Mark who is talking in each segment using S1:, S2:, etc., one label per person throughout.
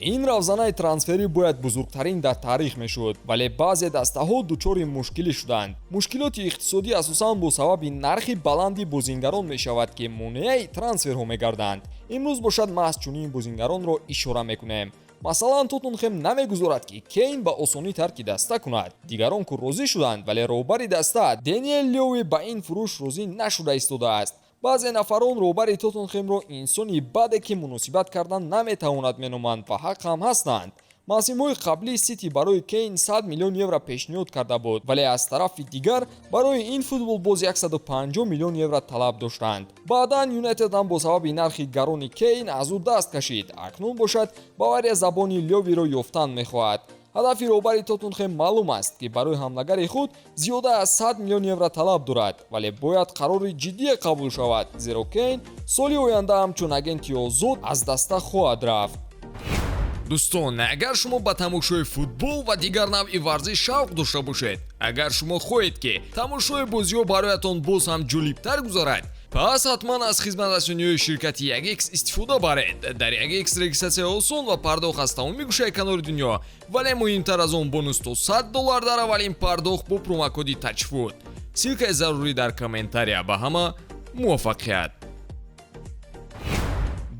S1: Ин равзанаи трансферӣ бояд бузургтарин дар таърих мешуд, вале баъзе дастаҳо дучори мушкилӣ шуданд. Мушкилоти иқтисодӣ асосан бо сабаби нархи баланди бозингарон мешавад, ки монеаи трансферҳо мегарданд. Имрӯз бошад, маҳз чунин бозингаронро ишора мекунем. Масалан, Тоттенхем намегузорад, ки Кейн ба осонӣ тарки даста кунад. Дигарон ку розӣ шуданд, вале роҳбари даста Дэниел Леви ба ин фурӯш розӣ нашуда истодааст. Баъзе нафарон роҳбари Тоттенхемро инсони баде, ки муносибат кардан наметавонад, меноманд ва ҳақ ҳам ҳастанд. Мавсимҳои қаблӣ Сити барои Кейн 100 миллион евро пешниҳод карда буд, вале аз тарафи дигар барои ин футболбоз 150 миллион евро талаб доштанд. Баъдан Юнайтед ҳам бо сабаби нархи гарони Кейн аз ӯ даст кашид. Акнун бошад, Бавария забони Лёвиро ёфтан мехоҳад. Ҳадафи роҳбари Тоттенхем маълум аст, ки барои ҳамлагари худ зиёда аз 100 миллион евро талаб дорад, вале бояд қарори ҷиддие қабул шавад, зеро Кейн соли оянда ҳамчун агенти озод аз даста хоҳад рафт. Дӯстон, агар шумо ба тамошои футбол ва дигар навъи варзиш шавқ дошта бошед, агар шумо хоҳед, ки тамошои бозиҳо бароятон боз ҳам ҷолибтар гузарад, пас ҳатман аз хизматрасониҳои ширкати 1X истифода баред. Дар 1X регистратсия осон ва пардохт аз тамоми гӯшаи канори дунё, вале муҳимтар аз он, бонус то 100 доллар дар аввалин пардохт бо промокоди TAJFOOT. Ссылкаи зарурӣ дар комментария. Ба ҳама муваффақият!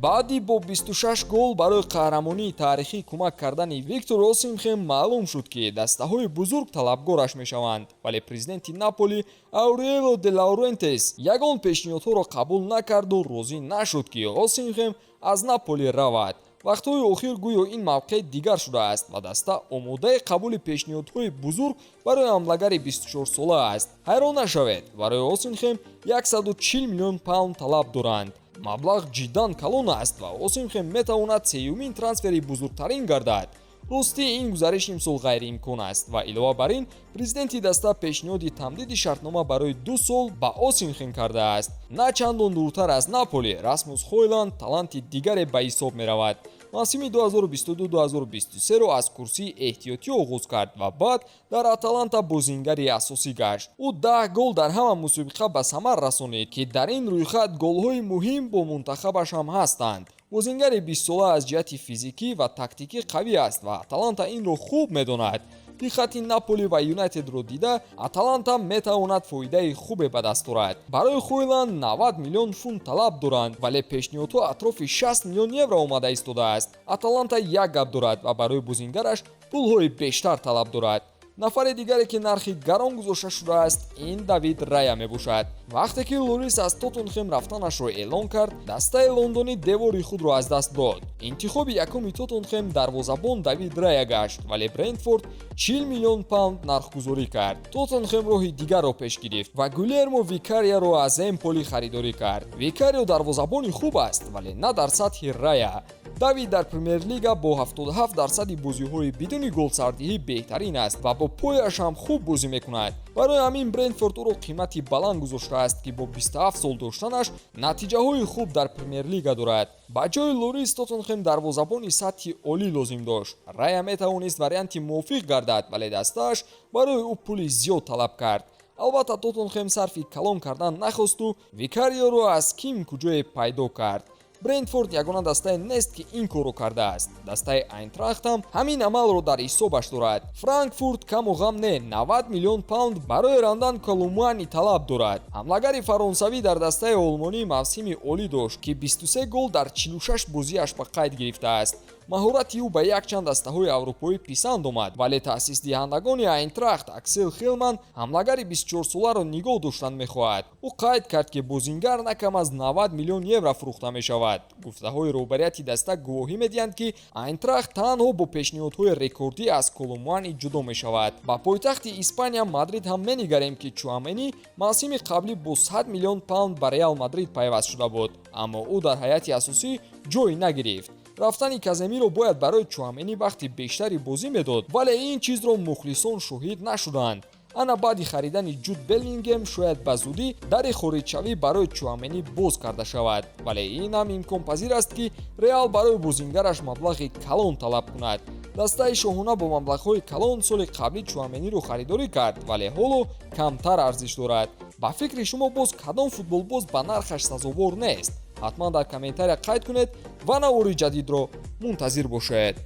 S1: Баъди бо 26 гол барои қаҳрамонии таърихӣ кӯмак кардани Виктор Осимхен маълум шуд, ки дастаҳои бузург талабгораш мешаванд, вале президенти Наполи Аурелио де Лаурентис ягон пешниҳодҳоро қабул накарду розӣ нашуд, ки Осимхен аз Наполи равад. Вақтҳои охир гӯё ин мавқеъ дигар шудааст ва даста омодаи қабули пешниҳодҳои бузург барои ҳамлагари 24-сола аст. Ҳайрон нашавед, барои Осимхен 140 миллион паунд талаб доранд. Маблағ ҷиддан калон аст ва Осимхен метавонад сеюмин трансфери бузургтарин гардад. Ростӣ, ин гузариш имсол ғайриимкон аст ва илова бар ин, президенти даста пешниҳоди тамдиди шартнома барои 2 сол ба Осимхен кардааст. На чандон дуртар аз Наполи Расмус Хойланд таланти дигаре ба ҳисоб меравад. Мавсими 2022-2023-ро аз курсии эҳтиётӣ оғоз кард ва баъд дар Аталанта бозингари асосӣ гашт. Ӯ 10 гол дар ҳама мусобиқа ба самар расонид, ки дар ин рӯйхат голҳои муҳим бо мунтахабаш ҳам ҳастанд. Бозингари 20-сола аз ҷиҳати физикӣ ва тактикӣ қавӣ аст ва Аталанта инро хуб медонад. Диққати Наполи ва Юнайтедро дида, Аталанта метавонад фоидаи хубе ба даст орад. Барои Хойланд 90 миллион фунт талаб доранд, вале пешниҳодҳо атрофи 60 миллион евро омада истодааст. Аталанта як гап дорад ва барои бозингараш пулҳои бештар талаб дорад. Нафари дигаре, ки нархи гарон гузошта шудааст, ин Давид Рая мебошад. Вақте ки Лорис аз Тоттенхем рафтанашро эълон кард, дастаи лондонӣ девори худро аз даст дод. Интихоби якуми Тоттенхем дарвозабон Давид Рая гашт, вале Брентфорд 40 миллион паунд нархгузорӣ кард. Тоттенхем роҳи дигарро пеш гирифт ва Гулермо Викариаро аз Эмполи харидорӣ кард. Викарио дарвозабони хуб аст, вале на дар сатҳи Рая. Давид дар Премер-лига бо 77 дарсади бозиҳои бидуни голсардиҳӣ беҳтарин аст ва бо пояш ҳам хуб бозӣ мекунад. Барои ҳамин Брентфорд ӯро қимати баланд гузоштааст, ки бо 27 сол доштанаш натиҷаҳои хуб дар Премер-лига дорад. Ба ҷои Лорис Тоттенхем дарвозабони сатҳи олӣ лозим дошт. Рая метавонист варианти мувофиқ гардад, вале дастааш барои ӯ пули зиёд талаб кард. Албатта, Тоттенхем сарфи калон кардан нахосту Викариоро аз ким куҷое пайдо кард. Брентфорд ягона дастае нест, ки ин корро кардааст. Дастаи Айнтрахт ҳам ҳамин амалро дар ҳисобаш дорад. Франкфурт каму ғам не, 90 миллион паунд барои Рандал Коломуани талаб дорад. Ҳамлагари фаронсавӣ дар дастаи олмонӣ мавсими олӣ дошт, ки 23 гол дар 46 бозиаш ба қайд гирифтааст. Маҳорати ӯ ба якчанд дастаҳои аврупоӣ писанд омад, вале таъсисдиҳандагони Айнтрахт Аксел Хелман ҳамлагари 24-соларо нигоҳ доштан мехоҳад. Ӯ қайд кард, ки бозингар на кам аз 90 миллион евро фурӯхта мешавад. Гуфтаҳои роҳбарияти даста гувоҳӣ медиҳанд, ки Айнтрахт танҳо бо пешниҳодҳои рекордӣ аз Коломуани ҷудо мешавад. Ба пойтахти Испания Мадрид ҳам менигарем, ки Чуамени мавсими қаблӣ бо 100 миллион паунд ба Реал Мадрид пайваст шуда буд, аммо ӯ дар ҳайати асосӣ ҷой нагирифт. Рафтани Каземиро бояд барои Чуамени вақти бештари бозӣ медод, вале ин чизро мухлисон шоҳид нашуданд. Ана баъди харидани Ҷуд Беллингем шояд ба зудӣ дари хориҷшавӣ барои Чуамени боз карда шавад, вале ин ҳам имконпазир аст, ки Реал барои бозингараш маблағи калон талаб кунад. Дастаи шоҳона бо маблағҳои калон соли қаблӣ Чуамениро харидорӣ кард, вале ҳоло камтар арзиш дорад. Ба фикри шумо, боз кадом футболбоз ба нархаш сазовор нест? Ҳатман дар комментария қайд кунед ва навори ҷадидро Мунтазир бошед.